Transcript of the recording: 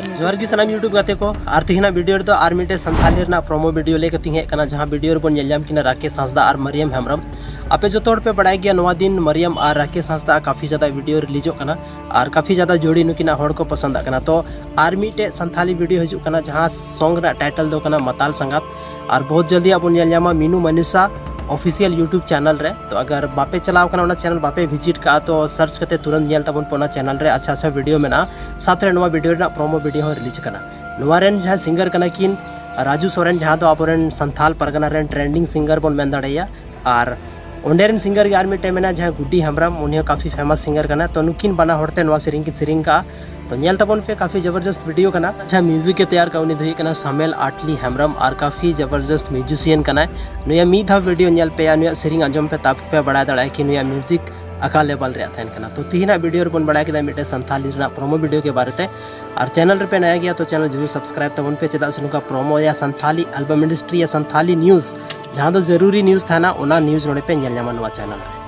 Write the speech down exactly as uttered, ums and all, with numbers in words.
ᱡᱚᱦᱟᱨ ᱜᱮ ᱥᱟᱱᱟᱢ YouTube ᱜᱟᱛᱮ ᱠᱚ᱾ ᱟᱨ ᱛᱮᱦᱮᱧᱟᱜ video ᱨᱮᱫᱚ ᱟᱨ ᱢᱤᱫᱴᱮᱡ ᱥᱟᱱᱛᱷᱟᱞᱤ ᱨᱮᱱᱟᱜ promo video ᱞᱟᱹᱭ ᱠᱟᱛᱮᱧ ᱦᱮᱡ ᱟᱠᱟᱱᱟ, ᱡᱟᱦᱟᱸ video ᱨᱮᱵᱚᱱ ᱧᱮᱞ ᱧᱟᱢ ᱠᱤᱱᱟ ᱨᱟᱠᱮᱥ ᱦᱟᱸᱥᱫᱟ ᱟᱨ ᱢᱟᱨᱤᱭᱟᱢ ᱦᱮᱢᱵᱨᱚᱢ᱾ ᱟᱯᱮ ᱡᱚᱛᱚ ᱦᱚᱲ ᱯᱮ ᱵᱟᱲᱟᱭ ᱜᱮᱭᱟ, ᱱᱚᱣᱟ ᱫᱤᱱ ᱢᱟᱨᱤᱭᱟᱢ ᱟᱨ ᱨᱟᱠᱮᱥ ᱦᱟᱸᱥᱫᱟ ᱠᱟᱯᱷᱤ ᱡᱟᱫᱟ video ᱨᱤᱞᱤᱡᱚᱜ ᱠᱟᱱᱟ ᱟᱨ ᱠᱟᱯᱷᱤ ᱡᱟᱫᱟ ᱡᱳᱲᱤ ᱱᱩᱠᱤᱱᱟᱜ ᱦᱚᱲ ᱠᱚ ᱯᱚᱥᱚᱸᱫᱟᱜ ᱠᱟᱱᱟ᱾ ᱛᱚ ᱟᱨ ᱢᱤᱫᱴᱮᱡ ᱥᱟᱱᱛᱷᱟᱞᱤ video ᱦᱤᱡᱩᱜ ᱠᱟᱱᱟ, ᱡᱟᱦᱟᱸ song ᱨᱮᱱᱟᱜ title ᱫᱚ ᱠᱟᱱᱟ ᱢᱟᱛᱟᱞ ᱥᱟᱸᱜᱟᱛ᱾ ᱟᱨ ᱵᱚᱦᱩᱛ ᱡᱚᱞᱫᱤ ᱟᱵᱚ ᱧᱮᱞ ᱧᱟᱢᱟ ᱢᱤᱱᱩ ᱢᱟᱱᱤᱥᱟ official YouTube channel ᱨᱮ᱾ ᱛᱚ ᱟᱜᱟᱨ ᱵᱟᱯᱮ ᱪᱟᱞᱟᱣ ᱠᱟᱱᱟ ᱚᱱᱟ channel, ᱵᱟᱯᱮ visit ᱠᱟᱜᱼᱟ, ᱛᱚ search ᱠᱟᱛᱮ ᱛᱩᱨᱟᱹᱱᱛ ᱧᱮᱞ ᱛᱟᱵᱚᱱ ᱯᱮ ᱚᱱᱟ channel ᱨᱮ, ᱟᱪᱪᱷᱟ ᱟᱪᱪᱷᱟ video ᱢᱮᱱᱟᱜᱼᱟ᱾ ᱥᱟᱛ ᱨᱮ ᱱᱚᱣᱟ video ᱨᱮᱱᱟᱜ promo video ᱦᱚᱸ release ᱠᱟᱱᱟ᱾ ᱱᱚᱣᱟ ᱨᱮᱱ ᱡᱟᱦᱟᱸ singer ᱠᱟᱱᱟ ᱠᱤᱱ ᱨᱟᱡᱩ ᱥᱚᱨᱮᱱ, ᱡᱟᱦᱟᱸ ᱫᱚ ᱟᱵᱚᱨᱮᱱ ᱥᱟᱱᱛᱷᱟᱞ ᱯᱟᱨᱜᱟᱱᱟ ᱨᱮᱱ trending singer ᱵᱚᱱ ᱢᱮᱱ ᱫᱟᱲᱮᱭᱟᱭᱟ, ᱟᱨ ᱚᱸᱰᱮ ᱨᱮᱱ singer ᱜᱮ ᱟᱨ ᱢᱤᱫᱴᱮᱱ ᱢᱮᱱᱟᱭᱟ ᱡᱟᱦᱟᱸ ᱜᱩᱰᱰᱤ ᱦᱮᱢᱵᱨᱚᱢ, ᱩᱱᱤ ᱦᱚᱸ ᱠᱟᱯᱷᱤ famous singer ᱠᱟᱱᱟ᱾ ᱛᱚ ᱱᱩᱠᱤᱱ ᱵᱟᱱᱟ ᱦᱚᱲ ᱛᱮ ᱱᱚᱣᱟ ᱥᱮᱨᱮᱧ ᱠᱤᱱ ᱥᱮᱨᱮᱧ ᱠᱟᱜᱼᱟ᱾ ᱛᱚ ᱧᱮᱞ ᱛᱟᱵᱚᱱ ᱯᱮ, ᱠᱟᱯᱷᱤ ᱡᱚᱵᱚᱨᱡᱚᱥᱛ video ᱠᱟᱱᱟ᱾ ᱡᱟᱦᱟᱸ music ᱮ ᱛᱮᱭᱟᱨ ᱠᱟᱜᱼᱟ ᱩᱱᱤ ᱫᱚ ᱦᱩᱭᱩᱜ ᱠᱟᱱᱟ ᱥᱟᱢᱮᱞ ᱟᱴᱞᱤ ᱦᱮᱢᱵᱨᱚᱢ, ᱟᱨ ᱠᱟᱯᱷᱤ ᱡᱚᱵᱚᱨᱡᱚᱥᱛ musician ᱠᱟᱱᱟᱭ᱾ ᱱᱩᱭᱟᱜ ᱢᱤᱫ ᱫᱷᱟᱣ video ᱧᱮᱞ ᱯᱮ ᱟᱨ ᱱᱩᱭᱟᱜ ᱥᱮᱨᱮᱧ ᱟᱸᱡᱚᱢ ᱯᱮ, ᱛᱟᱯᱮ ᱯᱮ ᱵᱟᱲᱟᱭ ᱫᱟᱲᱮᱭᱟᱜᱼᱟ ᱠᱤ ᱱᱩᱭᱟᱜ music ᱚᱠᱟ level ᱨᱮᱭᱟᱜ ᱛᱟᱦᱮᱱ ᱠᱟᱱᱟ᱾ ᱛᱚ ᱛᱤᱦᱤᱧᱟᱜ video ᱨᱮᱵᱚᱱ ᱵᱟᱲᱟᱭ ᱠᱮᱫᱟ ᱢᱤᱫᱴᱮᱱ ᱥᱟᱱᱛᱷᱟᱞᱤ ᱨᱮᱱᱟᱜ promo video ᱠᱮ ᱵᱟᱨᱮ ᱛᱮ᱾ ᱟᱨ channel ᱨᱮᱯᱮ ᱱᱟᱭᱟ ᱜᱮᱭᱟ ᱛᱚ channel ᱡᱚᱨᱩᱨ subscribe ᱛᱟᱵᱚᱱ ᱯᱮ, ᱪᱮᱫᱟᱜ ᱥᱮ ᱱᱚᱝᱠᱟ promo ᱭᱟ ᱥᱟᱱᱛᱷᱟᱞᱤ album industry ᱭᱟ ᱥᱟᱱᱛᱷᱟᱞᱤ news, ᱡᱟᱦᱟᱸ ᱫᱚ ᱡᱟᱹᱨᱩᱨᱤ news ᱛᱟᱦᱮᱱᱟ, ᱚᱱᱟ news ᱱᱚᱰᱮ ᱯᱮ ᱧᱮᱞ ᱧᱟᱢᱟ ᱱᱚᱣᱟ channel ᱨᱮ᱾